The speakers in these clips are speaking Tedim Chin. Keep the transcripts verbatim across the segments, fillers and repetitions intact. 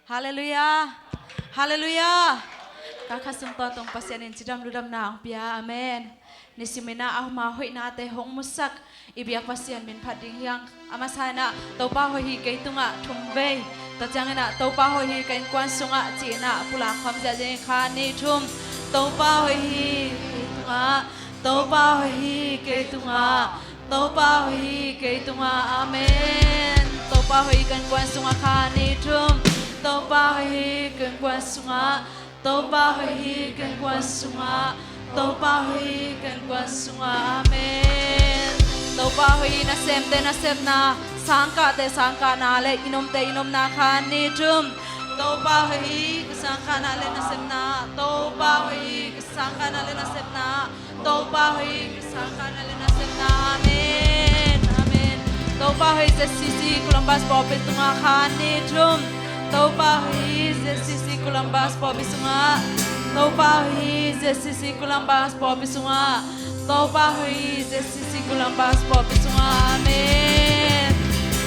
Halleluiah. Halleluiah. Kalkhat sung tawh tung Pasian in cidam ludamna hong pia. Amen. Nisimin ah ama hoihnate hong musak i biak Pasian min phat ding hi hang. A masa in ah Topa hoih hi kei tungah thum vei. Tua ciangin ah Topa hoih hi ka innkuan sungah ci-in ah pulak khawm ziahziah in kha ni thum. Topa hoih hi kei tungah. Topa hoih hi kei tungah. Topa hoih hi kei tungah. Amen. Topa hoih hi ka innkuan sungah kha ni thum. Topa hoih hi ka innkuan sungah. Topa hoih hi ka innkuan sungah. Topa hoih hi ka innkuan sungah. Amen. Topa hoih hi nasemte nasepna, sangkahte sangkahna le i nomte i nomna kha ni thum. Topa hoih hi ka sangkahna le nasepna. Topa hoih hi ka sangkahna le nasepna. Topa hoih hi ka sangkahna le nasepna. Amen. Amen. Topa hoih hi Z C C Columbus pawlpi tungah kha ni thum. Topa hoih hi Z C C Columbus pawlpi sungah. Topa hoih hi Z C C Columbus pawlpi sungah. Topa hoih hi Z C C Columbus pawlpi sungah. Amen.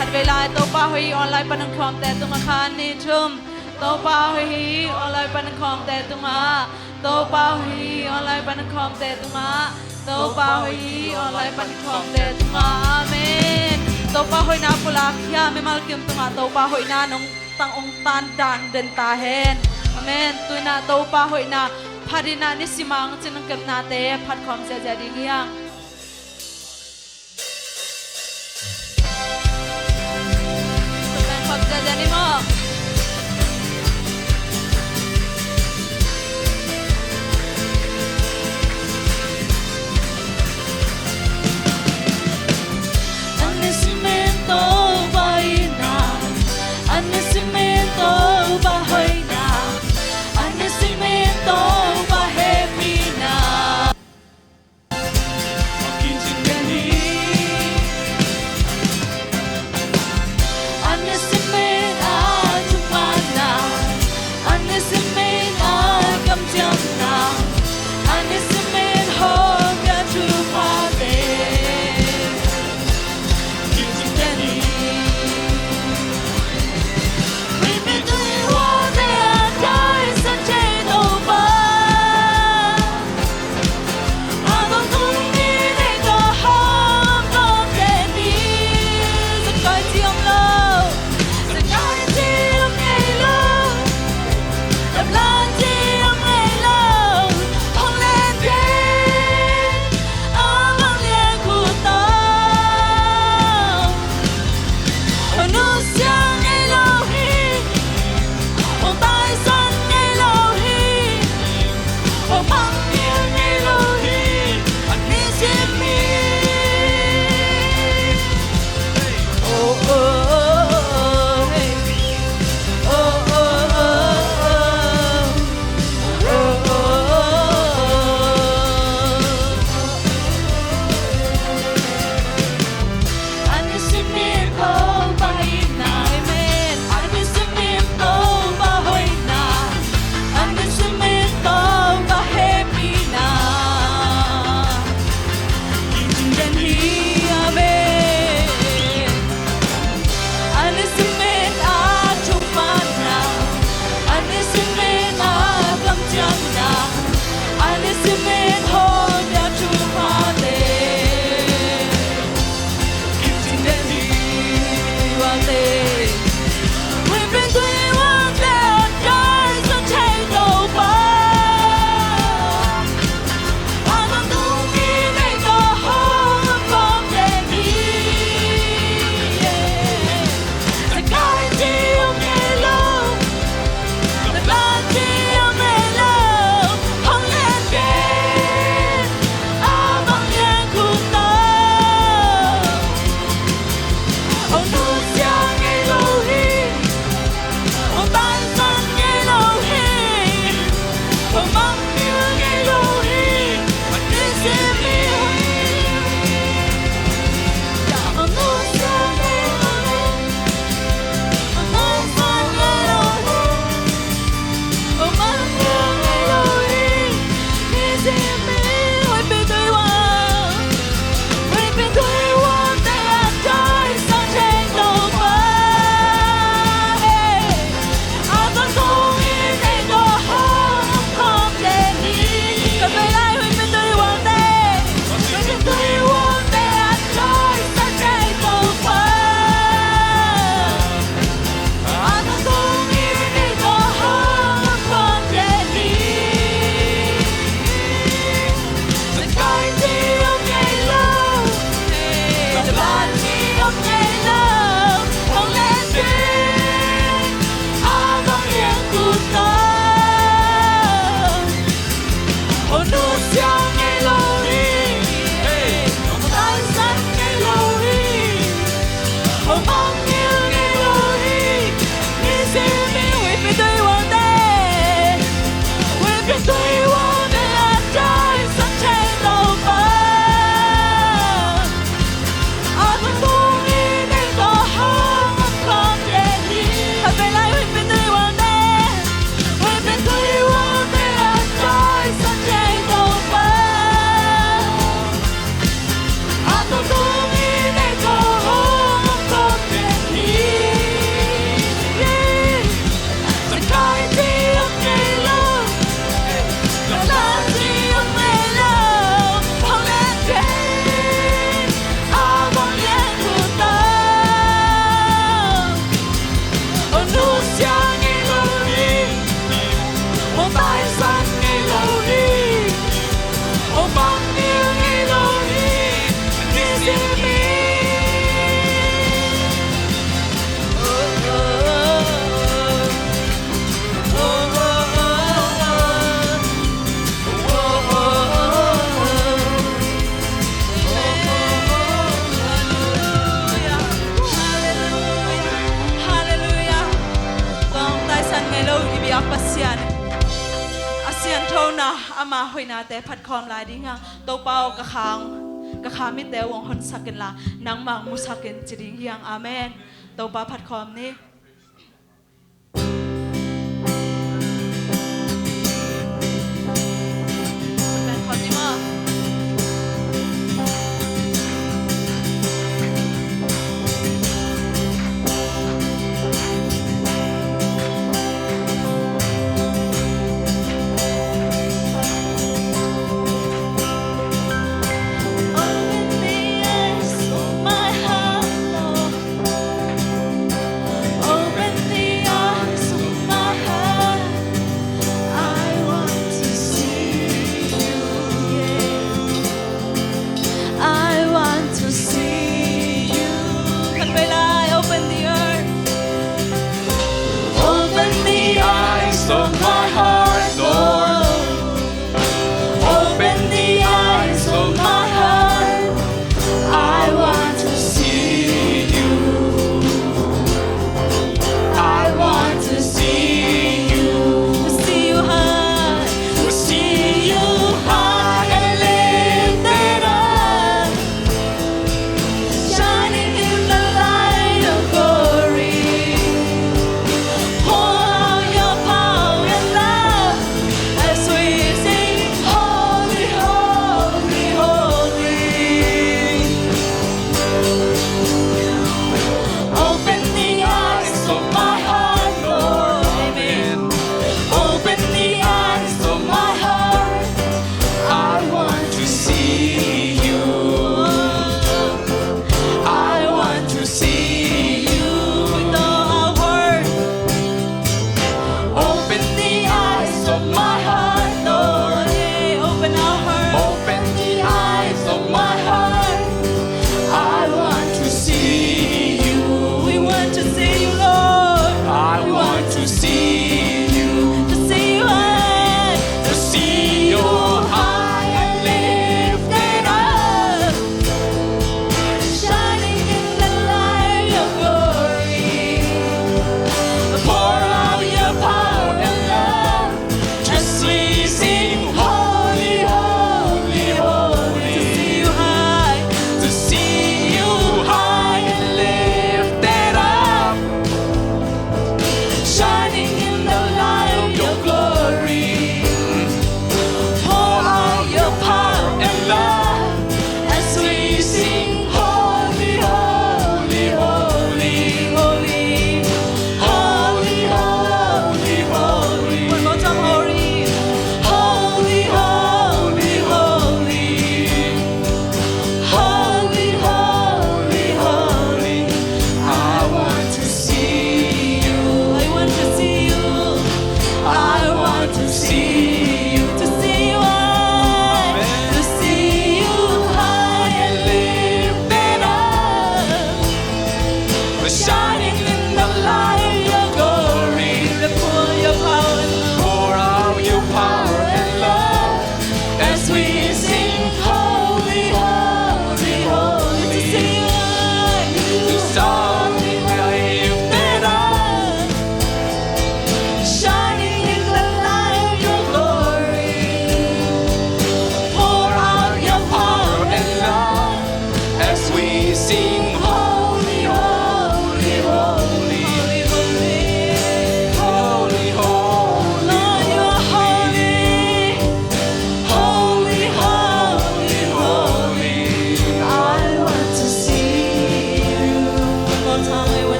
Khatvei lai Topa hoih hi online pan hong khawmte tungah kha ni thum. Topa hoih hi online pan hong khawmte tungah. Topa hoih hi online pan hong khawmte tungah. Topa hoih hi online pan hong khawmte tungah. Amen. Topa hoihna pulak khia mimal kim tungah Topa hoihna nong tang ong tan dan den ta hen. Amen. Tu-in ah Topa hoihna phat in ah nisim a hong cin hong kepnate phat khawm ziahziah ding hi hang. Lo i biak Pasian a sianthona ama hoihnate phatkhawm lai ding hang. Topa aw, ka khang, ka kha mitte uh hong honsak inla, nangmah musak in ci ding hi hang. Amen. Topa phatkhawm ni. Open the eyes of my heart, Lord. Open the eyes of my heart. I want to see you, yeah. I want to see you. Khat vei lai, open the earth. Open the eyes of my heart, Lord. Open the eyes of my heart. I want to see you. I want to see you. To see you high. To see you high and lifted up. Shining in the light of glory. Pour out your power and love.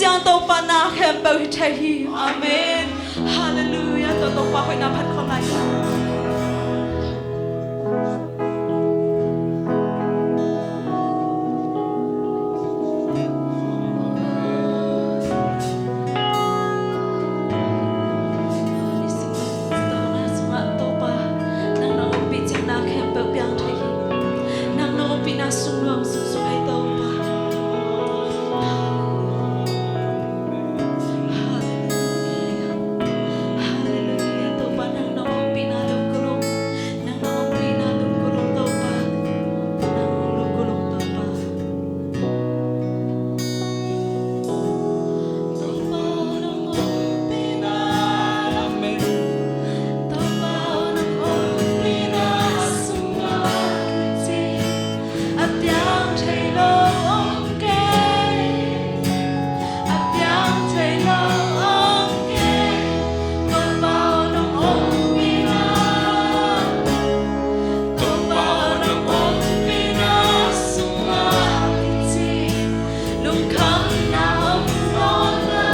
Siang Topa na khempeuh hi thei hi. Amen. Halleluiah. Tua Topa hoihna phat khawm lai. Nang na ompihna sung nuam sung sung ei Topa. Halleluiah. Halleluiah. Topa nang na ompihna lungkulung. Nang na ompihna lungkulung Topa. Nang lungkulung Topa. Topa nang ompihna. Amen. Topa nang ompihna sungah a piang thei lo om kei. A piang thei lo om kei. Topa aw nong ompihna, Topa aw nong ompihna sungah kici lungkhamna om nawn lo.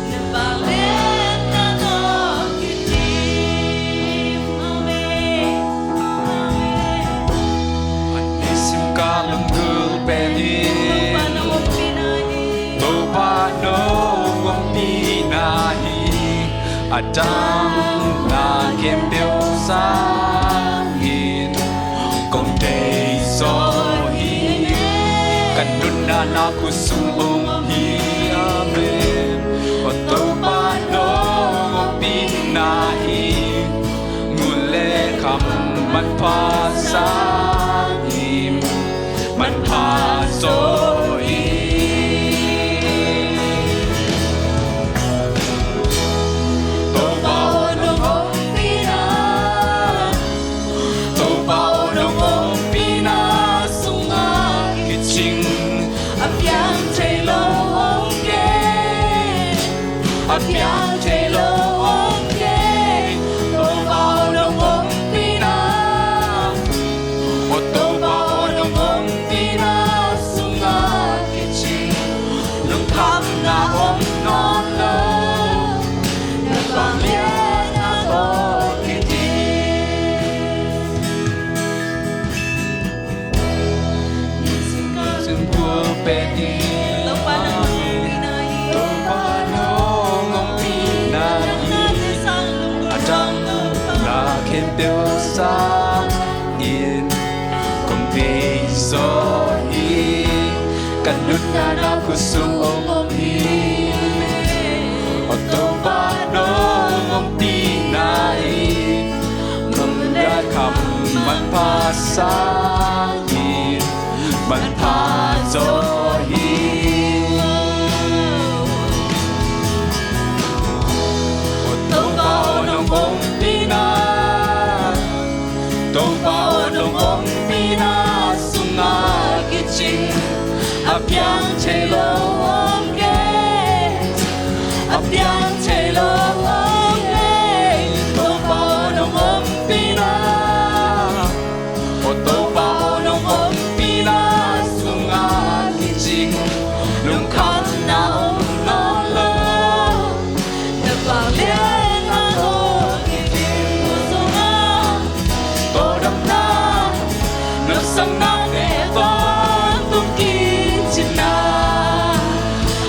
Na vangliatna tawh kidim. Amen. Amen. A nisim kal lunggulh pen in Topa nong ompihna hi. A dang na khempeuh sangin kong deih zaw hi. Ka nuntakna khut sung om hi. Amen. Aw Topa nong ompihna hi. Ngun le kham manpha sangin manpha zaw hi. Topa aw nong ompihna, Topa aw nong ompihna sungah kicing a piang thei lo om kei. A piang thei lo om kei. Topa aw nong ompihna, aw Topa aw nong ompihna sungah kicing lungkhamna om nawn lo. Na vangliatna tawh kidim. Singkua pen in Topa nong ompihna hi. A dang na khempeuh sangin kong deih zaw hi. Ka nuntakna khut sung om hi. Aw Topa nong ompihna hi. Ngun le kham manpha sangin manpha zaw hi. Aw Topa aw nong ompihna, Topa aw nong ompihna sungah kicing a piang thei lo om kei. A piang thei lo om kei. Topa aw nong ompihna, aw Topa aw nong ompihna sungah kicing lungkhamna om nawn lo. Na vangliatna tawh kidim. Kua zong a tawldamna, nopsakna te tawntung kicin a,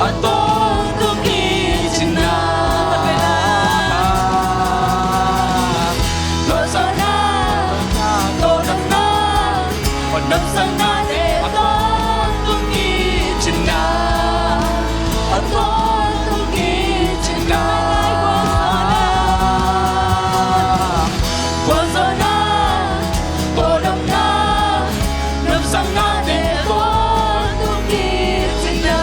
a tawntung kicin a. Kua zong a tawldamna, nopsakna te tawntung kicin a, a tawntung kicin a. Kua zong a tawldamna, nopsakna te tawntung kicin a,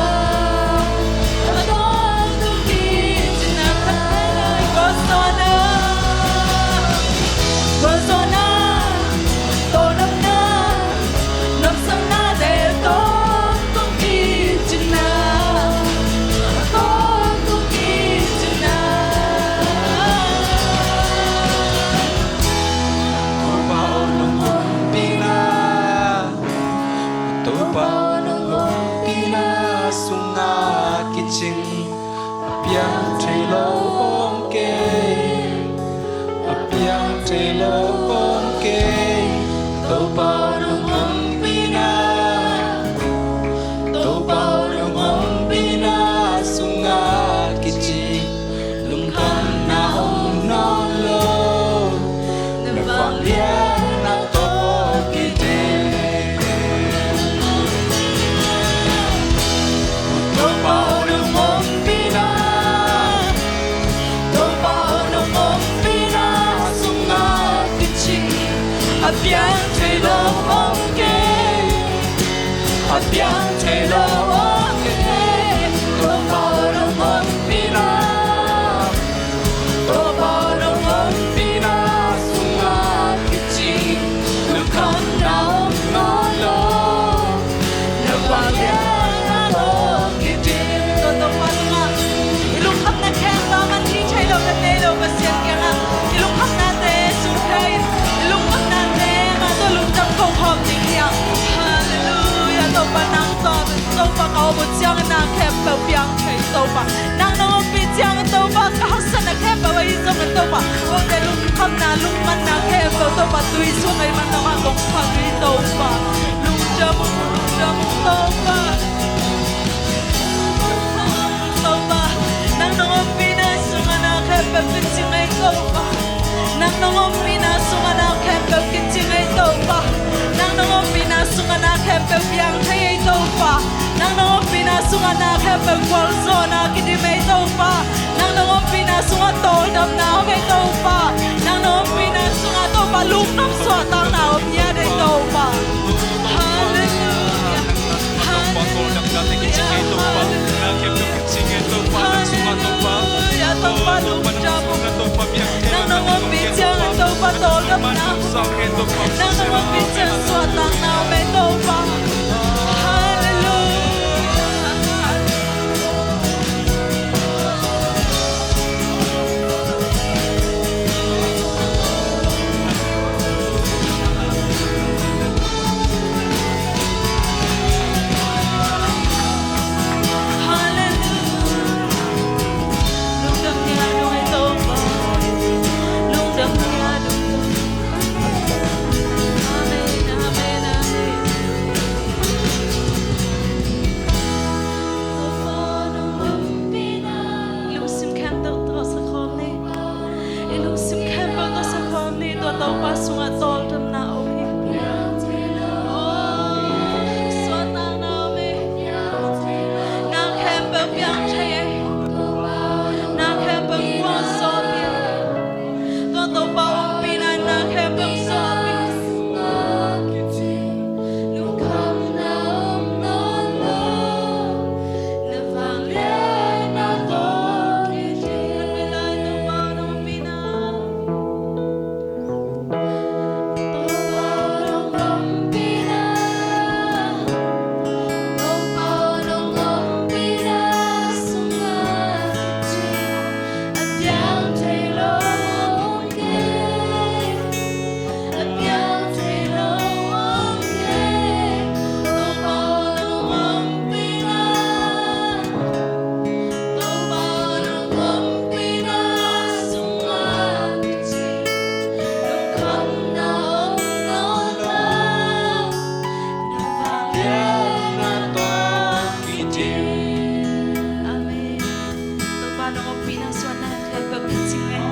cing, a piang thei lo om kei, a piang thei lo om kei. Topa nong ompihna, Topa nong ompihna sungah kicing, lungkhamna om nawn lo, na vangliatna tawh kiding. Topa nong ompihna, Topa nong ompihna sungah kicing, a piang thei lo om kei, a piang thei lo om kei. Topa nong ompihna, Topa nong ompihna sungah kicing, lungkhamna om nawn lo, na vangliatna tawh kiding. Tua Topa tungah i lungkhamna khempeuh a man hi thei lo, na nei lo Pasian kiangah i lungkhamnate sung thei in, i lungkhamnate mah tawh lungdam ko khawm ding hi hang. Halleluiah. Topa nang tawh, Topa ka om uh ciangin na khempeuh piang thei Topa. Nang nong ompih ciangin Topa ka haksatna khempeuh ahi zongin Topa, kote lungkhamna lungmanna khempeuh Topa tui suak ahih man nangmah kong phat hi Topa. Lungdam uh, lungdam uh Topa. Topa, nang nong ompihna sungah na khempeuh kicing ei Topa. Nang nong ompihna sungah na khempeuh kicing ei Topa. Nang nong ompihna sungah na khempeuh piang thei ei Topa. Nang nong ompihna sungah na khempeuh gualzawhna kidim ei Topa. Nang nong ompihna sungah tawldamna om ei Topa. Nang nong ompihna sungah Topa lungdam suahtakna om ngiat ei Topa. Halleluiah. Halleluiah. Halleluiah. Topa lungdam. Nang nong ompih ciangin Topa tawldamna, nang nong ompih ciang suahtakna om ei Topa. Halleluiah. Halleluiah. Lungdam ngiat ung ei Topa. Lungdam ngiat ung ei Topa. Amen, amen, amen. I lungsim khempeuh tawh sa khawm ni. I lungsim khempeuh tawh sa khawm ni. Tua Topa sungah tawldamna om hi. Oh, suahtakna om hi. Na khempeuh piang thei hi. Na khempeuh gualzawh hi. Tua Topa ompihna in na khempeuh suah hi. Lungkhamna om nawn lo, na vangliatna tawh kiding. Kan ngai lai Topa nong ompihna. Topa nong ompihna, Topa nong ompihna sungah kicing, a piang thei lo om kei. Amen. Topa nong ompihna sungah na khempeuh kicing ei.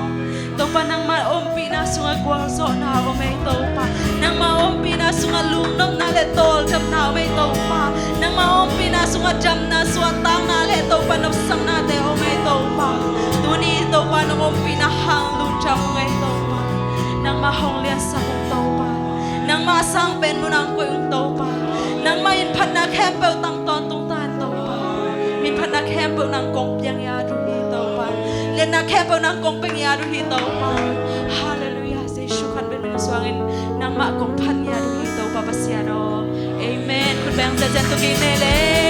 Topa nangmah ompihna sungah gualzawhna om ei Topa. Nangmah ompihna sungah lungnopna le tawldamna om ei Topa. Nangmah ompihna sungah damna suahtakna le Topa nopsaknate om ei Topa. Tuni Topa nong ompihna hang lungdam ung ei Topa. Nangmah hong liansak ung Topa. Nangmah a sang pen munah hong koih ung Topa. Nangmah in phatna khempeuh tang tawntung ta in Topa. Min phatna khempeuh nang kong piang ngiat uh hi Topa. Liatna khempeuh nang kong pia ngiat uh hi Topa. Halleluiah. Jesu khan pen min suangin nangmah kong phat ngiat uh hi Topa Pasian aw. Amen. Khut beng ciacian tu kei ne le.